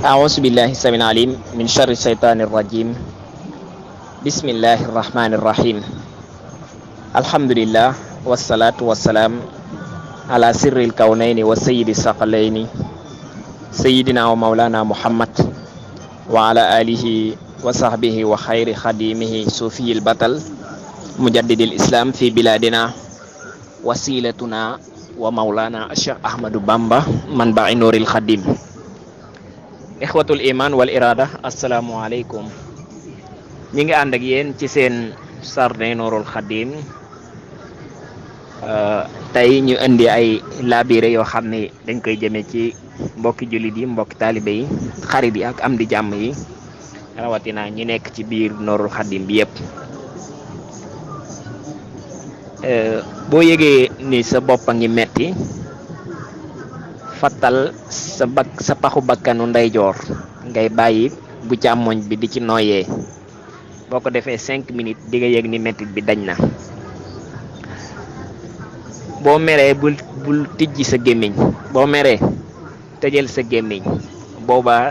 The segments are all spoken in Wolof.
أعوذ بالله السميع العليم من شر الشيطان الرجيم. بسم الله الرحمن الرحيم. الحمد لله والصلاة والسلام على سر الكونين وسيد الثقلين سيدنا ومولانا محمد وعلى آله وصحبه وخير خديمه صوفي البطل مجدد الإسلام في بلادنا وسيلتنا ومولانا الشيخ أحمد بامبا منبع نور الخديم. Ikhwatul iman wal irada, assalamualaikum. Ñi ngi and ak yeen ci seen sarne Nourul Khadim. Tay ñu andi ay labiré yo xamni dañ koy jëme ci mbokki julit yi, mbokki talibé yi, xarit yi ak am di jamm yi, rawatina ñi nekk ci biir Nourul Khadim bi yépp. Bo yégué ni sa bop ngi metti, fatal sa paxu bakkanu ndeyjoor ngay bayyi bu càmmoñ bi di ci noyé boko défé 5 minutes di nga yegg ni metti bi dañ na. Bo méré bul tijji sa gémmiñ, bo méré tejel sa gémmiñ, boba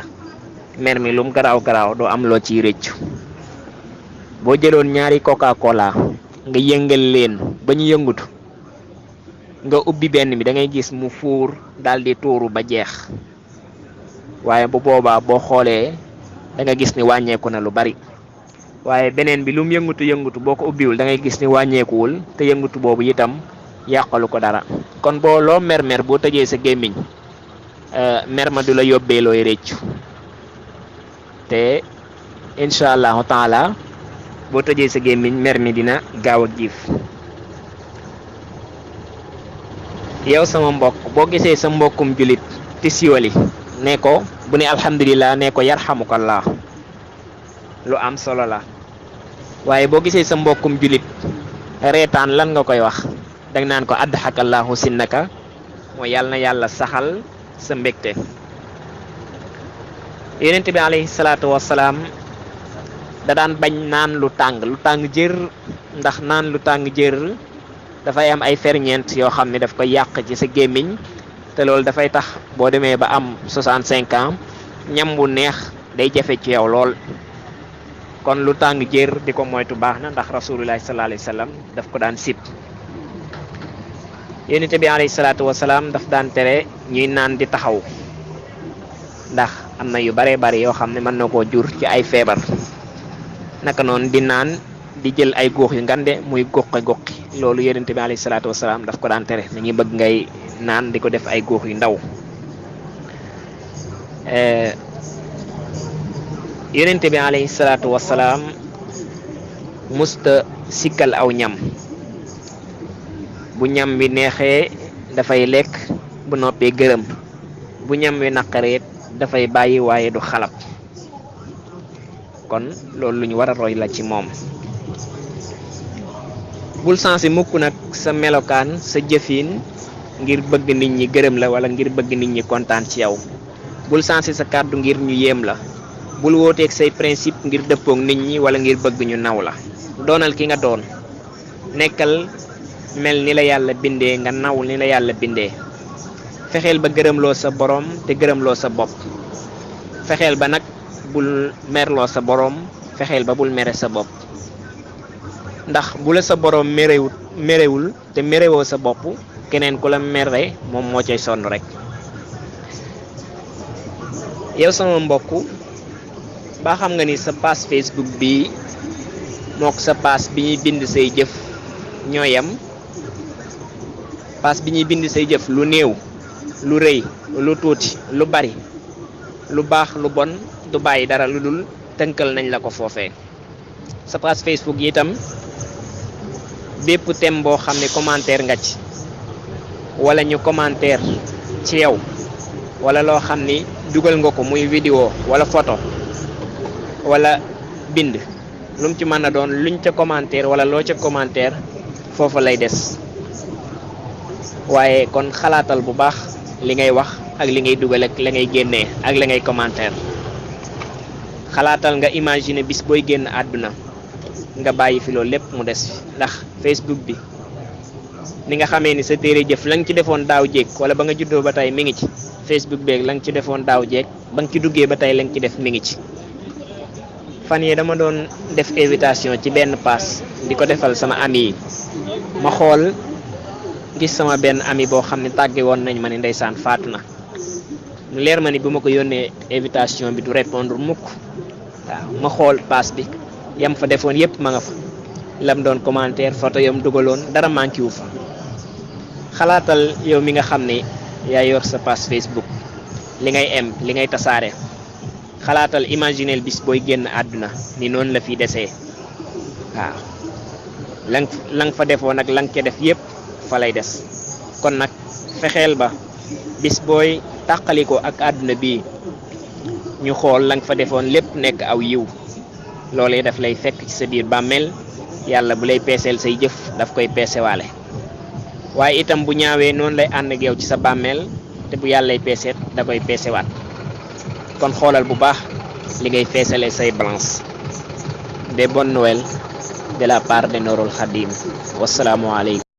mer mi lum graw graw do am lo ci reccu. Bo jëlon ñaari coca cola nga yëngal leen bañu yëngutu, nga ubbi benn bi da ngay gis mu fuur daldi tuuru ba jeex, waaye bu boobaa boo xoolee da nga gis ni wàññeeku na lu bari. waaye beneen bi lum yëngutu boo ko ubbiwul da ngay gis ni wàññeekuwul te yëngutu boobu itam yàqalu ko dara. kon boo loo mer boo tëjee sa gémmiñ, mer ma du la yóbbee looy réccu, te incha allahu taala boo tëjee sa gémmiñ mer mi dina gaaw a giif. yow sama mbokk boo gisee sa mbokkum julit tisiwali ne ko bu ne alhamdulillah ne ko yarhamukallah, lu am solo la. waaye boo gisee sa mbokkum julit reetaan lan nga koy wax? dang naan ko adhakallahu sinnaka, mooy yàlla na yàlla saxal sa mbégte. yonent bi alayhi salaatu wassalaam da daan bañ naan lu tàng jër, ndax naan lu tàng jër dafay am ay ferñeent yoo xam ne daf koy yàq ci sa gémmiñ, te loolu dafay tax boo demee ba am 65 ans ñam bu neex day jafe ci yow lool. kon lu tàng jër di ko moytu baax na, ndax rasulullah sallallahu alayhi wasallam daf ko daan sib. yonent bi alayhi salaatu wasalaam daf daan tere ñuy naan di taxaw, ndax am na yu bare bari yoo xam ne mën na koo jur ci ay feebar. naka noonu di naan di jël ay góox yu ngande muy goqi loolu yonent bi alayhi salaatu wasalaam daf ko daan tere. dañuy bëgg ngay naan di ko def ay góox yu ndaw. yonent bi alayhi salaatu wasalaam musta sikkal aw ñam. bu ñam bi neexee dafay lekk, bu noppee gërëm. bu ñam wi naqareet dafay bàyyi waaye du xalab. kon loolu lu ñu war a roy la ci moom. bul sansi mukk nag sa melokaan, sa jëfin ngir bëgg nit ñi gërëm la wala ngir bëgg nit ñi kontaan ci yow. bul sansi sa kàddu ngir ñu yéem la. bul wooteeg say principe ngir dëppoog nit ñi wala ngir bëgg ñu naw la. doonal ki nga doon, nekkal mel ni la yàlla bindee, nga naw ni la yàlla bindee. fexeel ba gërëmloo sa borom te gërëmloo sa bopp. fexeel ba nag bul merloo sa borom, fexeel ba bul mere sa bopp. ndax bu la sa borom merewul te merewoo sa bopp, keneen ku la mere moom moo cay sonn rek. yow sama mbokk, ba xam nga ni sa page Facebook bi mook sa page bi ñuy bind say jëf ñoo yem? page bi ñuy bind say jëf, lu néew, lu rëy, lu tuuti, lu bari, lu baax, lu bon, du bàyyi dara lu dul tënkal nañ la ko foofee. sa page Facebook yi itam bépp thème boo xam ne commentaire nga ci, wala ñu commentaire ci yow, wala loo xam ni dugal nga ko muy vidéo wala photo wala bind, lum ci mën a doon, luñ ca commentaire wala loo ca commentaire foofa lay des. waaye kon xalaatal bu baax li ngay wax ak li ngay dugal ak la ngay génnee ak la ngay commentaire. xalaatal nga imaginer bis booy génn àdduna nga bàyyi fi loolu lépp mu des, ndax Facebook bi ni nga xamee ni sa téere jëf la nga ci defoon daaw jéeg wala ba nga juddoo ba tey mi ngi ci Facebook beeg la nga ci defoon daaw jéeg ba nga ci duggee ba tey la nga ci def mi ngi ci. fan yi dama doon def invitation ci benn pass di ko defal sama ami yi ma xool gis sama benn ami boo xam ne tàgge woon nañ ma ne ndeysaan faatu na mu leer ma ni bu ma ko yónnee invitation bi du répondre mukk waaw ma xool pass bi yam fa defoon yépp ma nga fa lam doon commentaire photo yam dugaloon dara manqué wu fa. xalaatal yow mi nga xam ne yaa yor sa page Facebook li ngay em li ngay tasaare xalaatal imaginel bis booy génn àdduna ni noonu la fi desee waaw la nga fa defoon ak la nga ca def yépp fa lay des. kon nag fexeel ba bis booy tàqaliko ak àdduna bii ñu xool la nga fa defoon lépp nekk aw yiw loolee daf lay fekk ci sa biir bàmmeel yàlla bu lay peeseel say jëf daf koy peesewaale. waaye itam bu ñaawee noonu lay ànd ak yow ci sa bàmmeel te bu yàllay peeseet da koy peesewaat. kon xoolal bu baax li ngay feesale say balance. Des bonnes Noël de la part de Nourul Khadim. Wassalaamu aleykum.